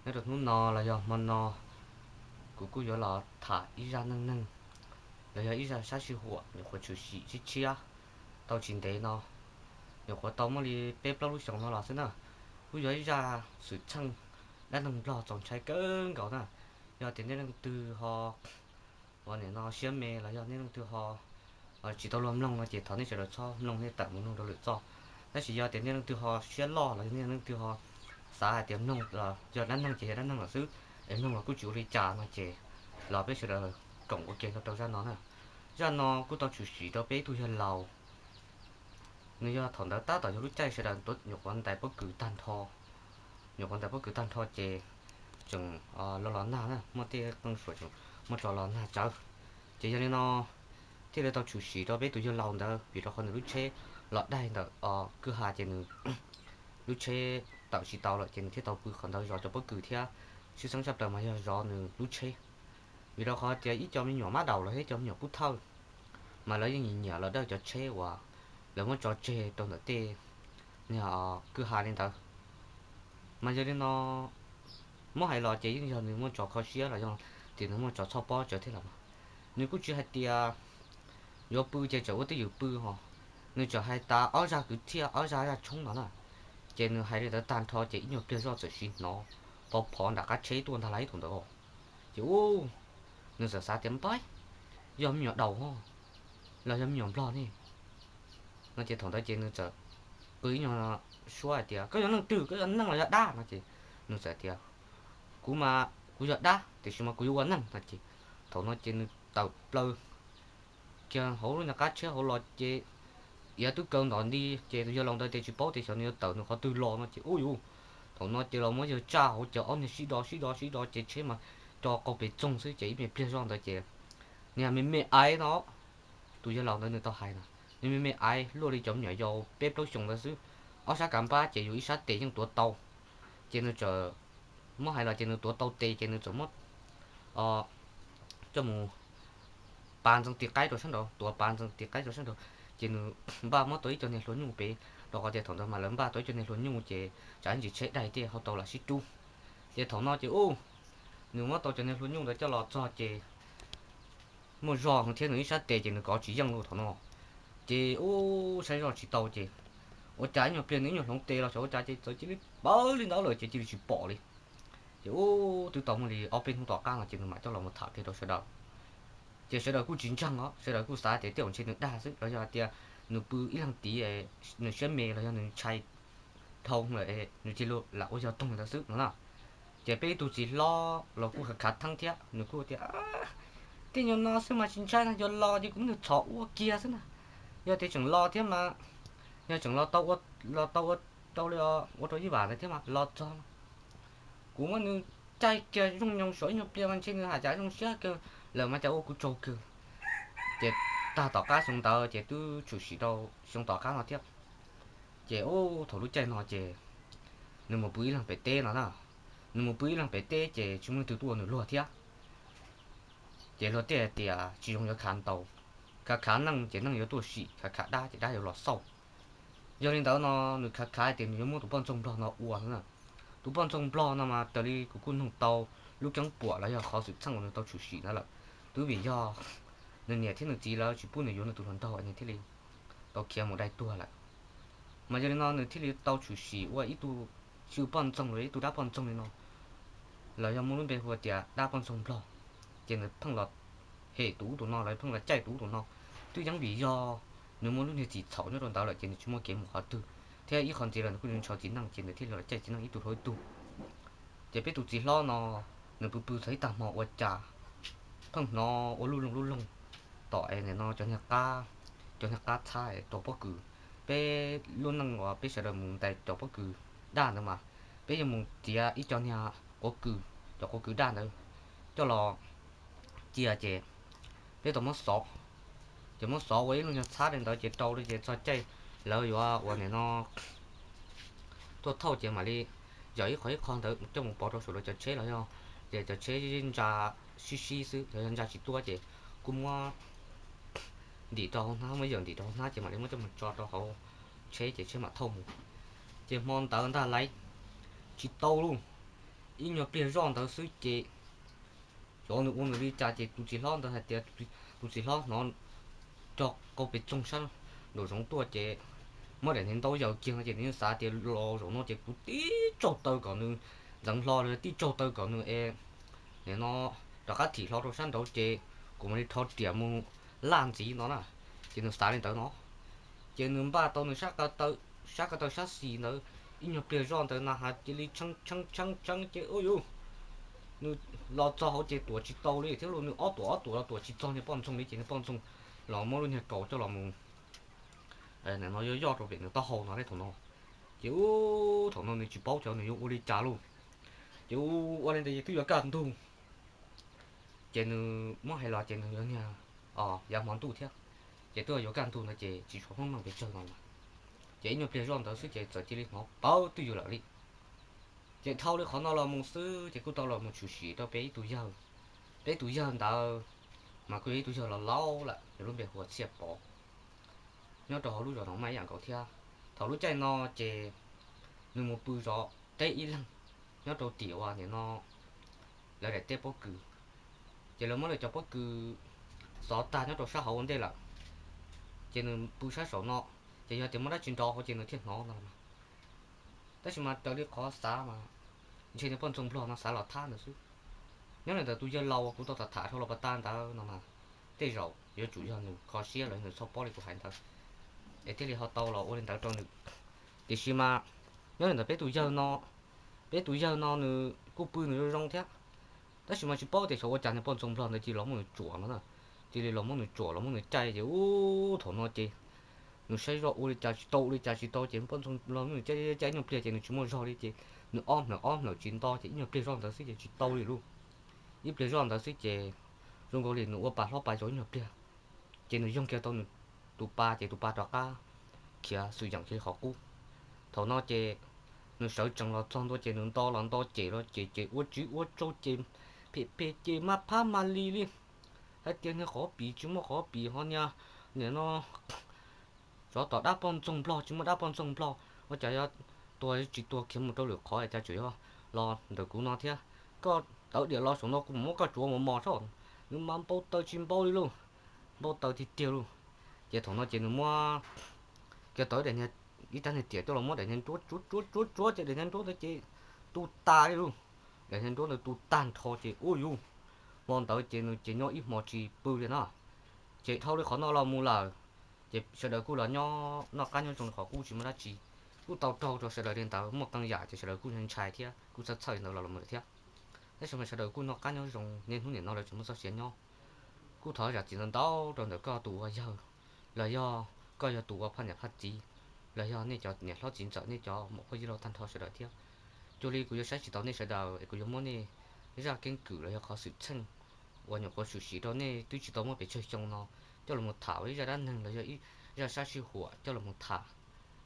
Nyob rau hnub no los yog hmo no, kuv kuj yuav los tham ib zaj neej neeg los yog ib zaj sab sij huam nyuam qhuav tshwm sim tshiab tshiab tau tsis ntev no, nyuam qhuav tau muaj li peb plaub lub xyoos no los xwb na. Kuj yog ib zaj xwm txheej dab neeg Nplog txaus ntshai kawg nkaus na. Yog tias nej leej twg ho uas nim no siab me los yog nej leej twg ho tsis tau luag mloog no ces thov nej sawv daws txhob mloog, nej tawm mus mloog rau lwm txoj. Tab sis yog tias nej leej twg ho siab loj los yog nej leej twg ho xav hais tias mloog los yog dab neeg ces yog dab neeg lawm xwb, es mloog los kuj tsis ua li cas no ces los peb sawv daws koom ua ke nrog rau zaj no na. Zaj no kuj tau tshwm sim rau peb ib tug yawg laus. Nws yog thaum ntawd tab tom yog lub caij sawv daws nyuam qhuav ntais pob kws tag nrho, nyuam qhuav ntais pob kws tag nrho ces tseem los los nag na, muaj tej qeej suam tseem muaj tso los nag tsawv. Ces yog li no thiaj li tau tshwm sim rau peb tus yawg laus ntawd, vim rau qhov nws lub tsheb los daig ntawm kwj ha ces nws lub tsheb tawm tsis tau lawm ces nws thiaj tau pw qhov ntawd zov cov pob kws thiab sib xeeb tshaj plaws mas yog zov nws lub tsheb. Vim rau qhov tias ib co me nyuam mab daum los yog ib co me nyuam pub thawj mas lawv yeej nyiam nyiam los dawj cov tsheb uas lawv muab tso tseg rau ntawm tej kwj ha li ntawd. Mas yog li no, muab hais los ces yeej yog nws muaj tso kho siab los yog tias nws muaj tso txhoj pob tsawv thiab los mas nws kuj tsis hais tias yuav pw ces tseem ua twj ywm pw ho. Nws tseem hais tas ob zaj kwv txhiaj ob zaj zaj tshoob no na. Ces nws hais li ntawd tag nrho ces ib nyuag pliag zoj txawm siv hnov phov phov nram qab tsheb tuaj ntag lauj thaum ntawd. Ces ub, nws txawm xav tias npaib, yog me nyuam daum ho los yog me nyuam nplog ne no. Ces thaum ntawd ces nws txawm qw ib nyuag suab hais tias koj yog leej twg, koj yog neeg los yog dab no ces nws txawm tias kuv mas kuv yog dab tiam sis mas kuv yuav ua neeg no ces thaum no ces nws tawm plaws kiag hauv lub nyuag qab tsheb hauv los ces iav twb kaw ntov nti ces tus yawg laus ntawd tias tsis paub tias xyov nws yuav tawm nws qhov twg los no ces ub yuv, thaum no ces los muab yawg tsaj hauv ces ob niag sib do sib do sib do ces tsheb mas co qaug pes txoog xwb ces ib me pliag zoj ntawd ces niag me me aiv no, tus yawg laus ntawd nws tau hais na, niag me me aiv luaj li cov me nyuam yaus peb plaub xyoos ntawd xwb, ob sab kav npab ces yus ib sab tes yeej tuav tau. Ces nws txawm, muab hais los ces nws tuav tau tes ces nws txawm muab coj mus pav ntxeev tis qaib rau sab nraud, tuav pav ntxeev tis qaib rau sab nraud. Ces nws npaj muab tau ib co niag hlua nyuj pem, rau qhov tias thaum ntawd mas lawv npaj tau ib co niag hlua nyuj ces tsam ntsis tsheb daig tej ho tau lam sib rub. Ces thaum no ces ub, nws muab tau cov niag hlua nyuj ntawd coj los txog ces muaj zog heev thiab nws ib sab tes ces nws kov tsis yeej li thaum no. Ces ub, saib zoj tsis tau ces ua cas ib nyuag pliag nws ib nyuag hloov tes los xyov ua cas ces txawm cia li pawv li ntawd lawm ces cia li tsis pom li. Ces ub, twb tau muaj li ob peb hnub tom qab no ces nws mam coj los mus tham kiag rau sawv daws. Ces sawv daws kuj tsis ntseeg os, sawv daws kuj xav tias tej zaum ntshe nws dag xwb los yog hais tias nws pw ib leeg tid, nws siab me los yog nws ntshai dhau lawm, nws cia li lam ua yog toog li ntawd xwb no na. Ces peb ib tug txiv hlob los kuj khav khav theeb thiab, nws kuj tias tej nyuag no xwb mas tsis ntshai no, yog los ces kuv muab nws txhom ua kiag xwb na. Yog tias tseem los thiab mas, yog tseem los tau ua, los tau ua rau li, ua rau ib vam ntawd thiab mas los txog kuv muab nws caij kiag zoo nyoos saum ib nyuag pliag mas ntshe nws hais cas zoo siab kawg lawm mas cas ua kuv tsaug kawg. Ces tag tom qab xyoo ntawd ces twb tshwm sim rau xyoo tom qab no thiab. Ces ub, thaum lub caij no ces nws mus pw ib leeg pem teb no na. Nws mus pw ib leeg pem teb ces tsis muaj leej twg tuaj ua nws luag thiab. Ces luag tej hais tias tsis zoo yuav khav ntaus, khav khav neeg ces neeg yuav tuaj sim, khav khav dab ces dab yuav los xauj. Yog li ntawd no nws khav khav hais tias nws yuav muab tus poj ntxoog nplog no ua no na. Tus poj ntxoog nplog no mas raws li kuv kuj nug tau lub keeb puam los yog qhov xwm txheej uas nws tau tshwm sim ntawd lawm, twb vim yog nws niam thiab nws txiv lawv tsis pub nws yuav nws tus hluas nraug es nws thiaj li tau khiav mus dai tuag lawm. Mas yog li no nws thiaj li tau tshwm sim ua ib tug xyw poj ntxoog los ib tug dab poj ntxoog li no, los yog muaj lub npe hu tias dab poj ntxoog nplog. Ces nws pheej los hem tus ub tus no, los pheej los caij tus ub tus no. Twb yeej vim yog nws muaj lub niag txim txhaum nyob rau ntawd lawm ces nws tsis muaj kev mus qhov twg, thiab ib qho ntxiv los nws kuj ntshaw txiv neej ces nws thiaj li los caij txiv neej ib tug dhau ib tug. Ces peb tus txiv hlob no nws pw pw txog ib tag hmo ua cas pheej hnov ua lub loog lub loog tom es nim no cov niag qab, cov niag qab txhab es tuav pob kws. Peb lub neej uas peb sawv daws mus ntais cov pob kws daj ntawd mas peb yuav mus txiav ib co niag quav kws, cov quav kws daj ntawd coj los cia ces peb tau muab xov, ces muab xov ua ib lub nyuag txhab li ntawd ces rau li ces txog caij lawv yuav ua nim no tuaj thauj ces mam li yog ib qho ib qho ntawd coj mus pov rau saum lawv cov tsheb los yog ces cov tsheb ntsa sib sib xwb, yog ntsa tsis tuab ces kuj muab ntim rau hauv hnab, muab yawm ntim rau hauv hnab ces mam li muab coj mus tso rau hauv tsheb ces tsheb mam thauj mus. Ces hmo ntawd ntag lauj, tsis tau lauj, Ib nyuag pliag zoj ntawd xwb ces xyov nws ua nws li cas ces tus txiv hlob ntawd hais tias tus txiv hlob hnov cog qau pes txoog sab nraum zoov tuaj ces muab daim hneev ntaub yaws kiag no ces nws yeej xav tias los zaum no ces kuv tib tsaug taw kom nws ntxeev hlo los tib tsaug taw kom nws es nim no rov qab thim hlo rau sab nraud ces kuv mam li rho riam mus laj ntxiv no na. Ces nws xav li ntawd no, ces nws npaj tau nws sab ko taw sab xis ntawd, ib nyuag pliag zoj ntawd na has cia li tshee tshee tshee tshee ces ua yus nws los txog hauv ces tuam tsis tau li thiab los nws ob tuam ob tuam los tuam tsis txog niag poj ntxoog li ces niag poj ntxoog los muab lub niag kaus coj los mus no yoj yoj rau pem nws taub hau no thiab thaum no. Ces ub thaum no nws tsis paub xyov nws yuav ua li cas lauj. Ces ua li ntawd ces twb yuav kaj ntug, ces nws muab hais los ces nws yog niag yav hmo ntuj thiab, ces twb yuav kaj ntug ntawd ces tsis tshua pheej meej pes tsawg no. Ces ib nyuag pliag zoj ntawd xwb ces txawm cia li hnov pawv twj ywm lawm li. Ces dhau li qhov no los mus xwb ces kuj tau los mus tshwm sim rau peb ib tug yawg. Peb tus yawg ntawd mas kuj yog ib tug yawg laus laus lawm, nws lub npe hu ua Txhiaj Pov, nyob rau hauv lub zos no mas ib yam nkaus thiab. Thaum lub caij no ces nws mus pw zov teb ib leeg nyob rau tim uas nim no lawv daim teb pob kws, ces lawv muab lawv cov pob kws xov tag nyob rau sab hauv ua ntej lawm, ces nws pw sab saum no, ces yog tias muaj dab tsi nrov hauv ces nws thiaj hnov no. Tab sis mas raws li qhov xav mas ntshe niag poj ntxoog nplog no xav los thab nws xwb. Nyob li ntawd tus yawg laus uas kuv tau tham tham dhau los pas tas ntawd no mas tej zaum yuav tsum yog nws kho siab los nws txhob paub li kuv hais ntawd es thiaj li ho tau los ua li ntawd rau nws. Tiam sis mas nyob li ntawd peb tus yawg no, peb tus yawg no nws kuj pw nws zoo zoo thiab, tab sis mas tsis paub tias xyov ua cas niag poj ntxoog nplog ntawd cia li los muab nws tsuam no na. Cia li los muab nws tsuam los muab nws caij ces ub thaum no ces nws saib zoj ua li cas tsis tau ua li cas tsis tau ces poj ntxoog nplog muab nws caij caij ib nyuag pliag ces nws tsis muaj zog li ces nws ob mlawm ob mlawm tsis nto ces ib nyuag pliag zoj ntawd xwb ces tsis tau li lauj. Ib pliag zoj ntawd xwb ces zoo nkaus li nws ua pa hlob pa yau ib nyuag pliag, ces nws yoog kiag tau nws tus pa ces tus pa rov qab khiav xwm yeem kiag li qhov qub. Thaum no ces nws sawv tsees los txog ntua ces nws nto los nto cem los cem ces ua tsiv ua tsau ces phem phem ces mas phab mas li li hais tias niag qhov pim tsis muaj qhov pim ho niag nim no tsov tom dab poj ntxoog nplog tsis muaj dab poj ntxoog nplog, ua cas yog tuag tsis tuag khiav mus rau lwm qhov cas tseem yog los ntawm kuv no thiab. Koj tawv diam los saum no kuv mus muab koj tsuav mos mos saib. Nws mas npau taws tsis npau li lauj, npau taws tiag tiag lauj. Ces thaum no ces nws muab kiag tau ib rab niag riam coj los muab daim niag nruab tsuav tsuav tsuav tsuav ces daim niag nruab ntawd ces tu tas li lauj. Daim niag nruab ntawd tu tag nrho ces ub yus hmo ntawd ces nws ces nyob ib hmo tsis pw li no. Ces dhau li qhov no los mus lawm, ces sawv daws kuj los nyob noj qab nyob zoo li qhov qub tsis muaj dab tsi, kuj tau raug rau sawv daws li ntawd muaj qee yam ces sawv daws kuj ntshai thiab kuj txhawj txhawj li ntawd los lawm thiab. Tab sis mas sawv daws kuj noj qab nyob zoo niaj hnub nim no lawv tseem muaj txoj sia nyob. Kuj thov zam txim ntau ntau rau ntawm koj tus ua yawg, los yog koj yog tus ua phaj niam phaj txiv, los yog nej cov niam hlob txiv ntxawm nej cov muam phauj yij laug tag nrho sawv daws thiab. Cuag li kuv yuav saib tsis taus nej sawv daws es kuv yuav muab nej zaj keeb kwm los yog qhov xwm txheej uas nyuam qhuav swm sim rau nej twb tsis tau muaj pes tsawg xyoo no coj los mus tham ua ib zaj dab neeg los yog ib zaj sab sij huam coj los mus tham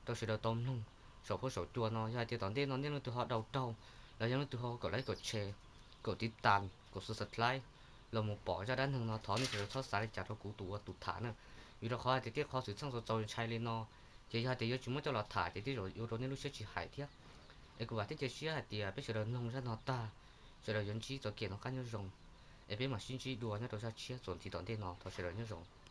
rau sawv daws tau mloog saum huab saum cua no. Yog hais tias tom ntej no nej leej twg ho daus raug los yog leej twg ho kaum like kaum share, kaum tiv tas, kaum subscribe los mus pom zaj dab neeg no thov nej sawv daws txhob xav li cas rau kuv tus ua tus tham na. Vim rau qhov hais tias tej qhov xwm txheej txaus txaus ntshai li no ces yog hais tias yuav tsis muab coj los tham ces tej zaum ua rau nej lub siab tsis hais thiab. Es kuv vam thiab cia siab hais tias peb sawv daws mloog zaj no tag, sawv daws yuav ntsib txoj kev noj qab nyob zoo, es peb mam sib ntsib dua nyob rau zaj tshiab txuas ntxiv tom ntej no. Thov sawv daws nyob zoo.